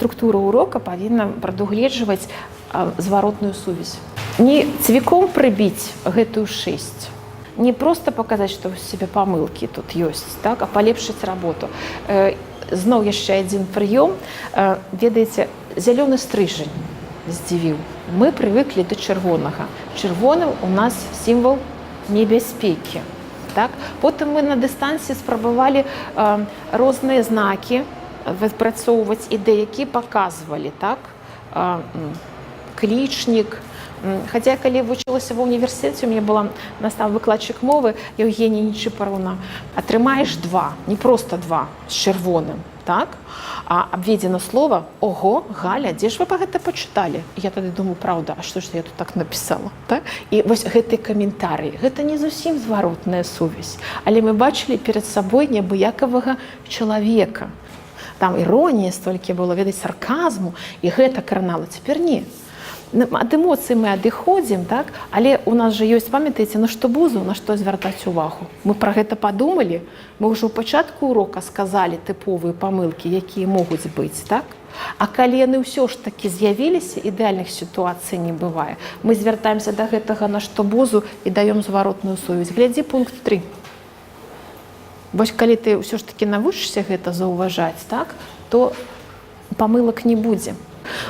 Структура урока павінна прадугледжваць зваротную сувязь. Не цвіком прыбіць гэтую шэсць, не просто паказаць, што ў сябе памылкі тут ёсць, так, а палепшыць работу. Зноў яшчэ адзін прыём. Ведаеце, зялёны стрыжань здзівіў. Мы прывыклі да чырвонага. Чырвоным у нас сімвал небяспекі. Так? Потым мы на дыстанцыі спрабавалі розныя знакі выпрацоўваць, ідэі, які паказвалі, так? Клічнік. Хаця калі вучылася ва універсітэце, у мяне была настаў выкладчык мовы Евгения Нечыпаровна: атрымаеш два, не просто два з чырвоным, так? А абведзена слова: «Ого, Галя, дзе ж вы па гэта пачыталі?» Я тады думаю: «Праўда, а што ж я тут так напісала?» Так? І вось гэты каментарый, гэта не зусім зваротная сувязь, але мы бачылі перад сабой неабыякавага чалавека. Там іронія столькі было, ведаць, сарказму, і гэта кранала. Цяпер не. Ад эмоцый мы адыходзім, так? Але у нас жа ёсць, памятаеце, на што бузу, на што звяртаць увагу. Мы пра гэта падумалі, мы ўжо ў пачатку урока сказалі тыповыя памылкі, якія могуць быць, так? А калі яны ўсё ж такі з'явіліся, ідэальных сітуацый не бывае. Мы звяртаемся да гэтага «на што бозу» і даём зваротную сувязь. Глядзі пункт 3. Вось калі ты ўсё ж такі навучышся гэта заўважаць, так, то памылак не будзе.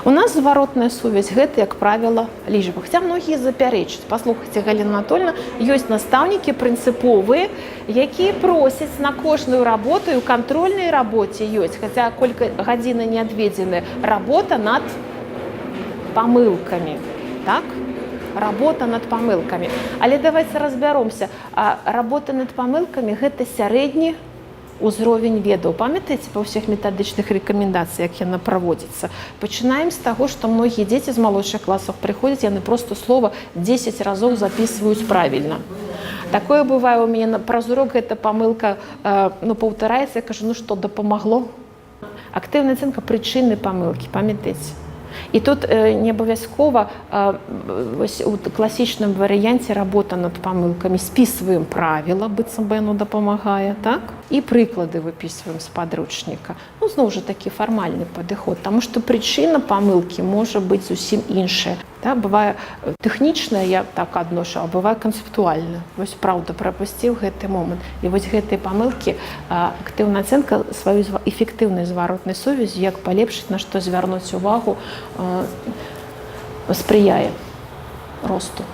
У нас зваротная сувязь — гэта, як правіла, лічба. Хаця многія запярэчаць. «Паслухайце, Галина Анатольевна, ёсць настаўнікі прынцыповыя, якія просяць на кожную работу, і ў кантрольнай рабоце ёсць, хаця колькі гадзіны не адведзены, работа над памылкамі». Так? Работа над памылкамі. Але давайте разбяромся. А работа над памылкамі — гэта сярэдні ўзровень ведаў. Памятаеце, па ўсіх метадычных рэкамендацыях, як яна праводзіцца. Пачынаем з таго, што многія дзеці з малодшых класаў прыходзяць, яны просто слова 10 разоў записываюць правільна. Такое бывае у мяне праз урок гэта памылка ну, паўтараецца, я кажу: «Ну што, дапамагло?» Актыўная ацэнка прычыны памылкі, памятаеце? І тут не абавязкова вось у класічным варыянце работа над памылкамі: списываем правіла, быццам бы яно дапамагае, так? І прыклады выпісваем з падручніка. Ну, зноў жа такі фармальны падыход, таму што прычына памылкі можа быць зусім іншая. Да, бывае тэхнічная, я так адношу, а бывае канцэптуальна. Вось праўда, прапусціў гэты момант. І вось гэтыя памылкі актыўная ацэнка сваю эфектыўнай зваротнай сувязі, як палепшыць, на што звярнуць увагу, спрыяе росту.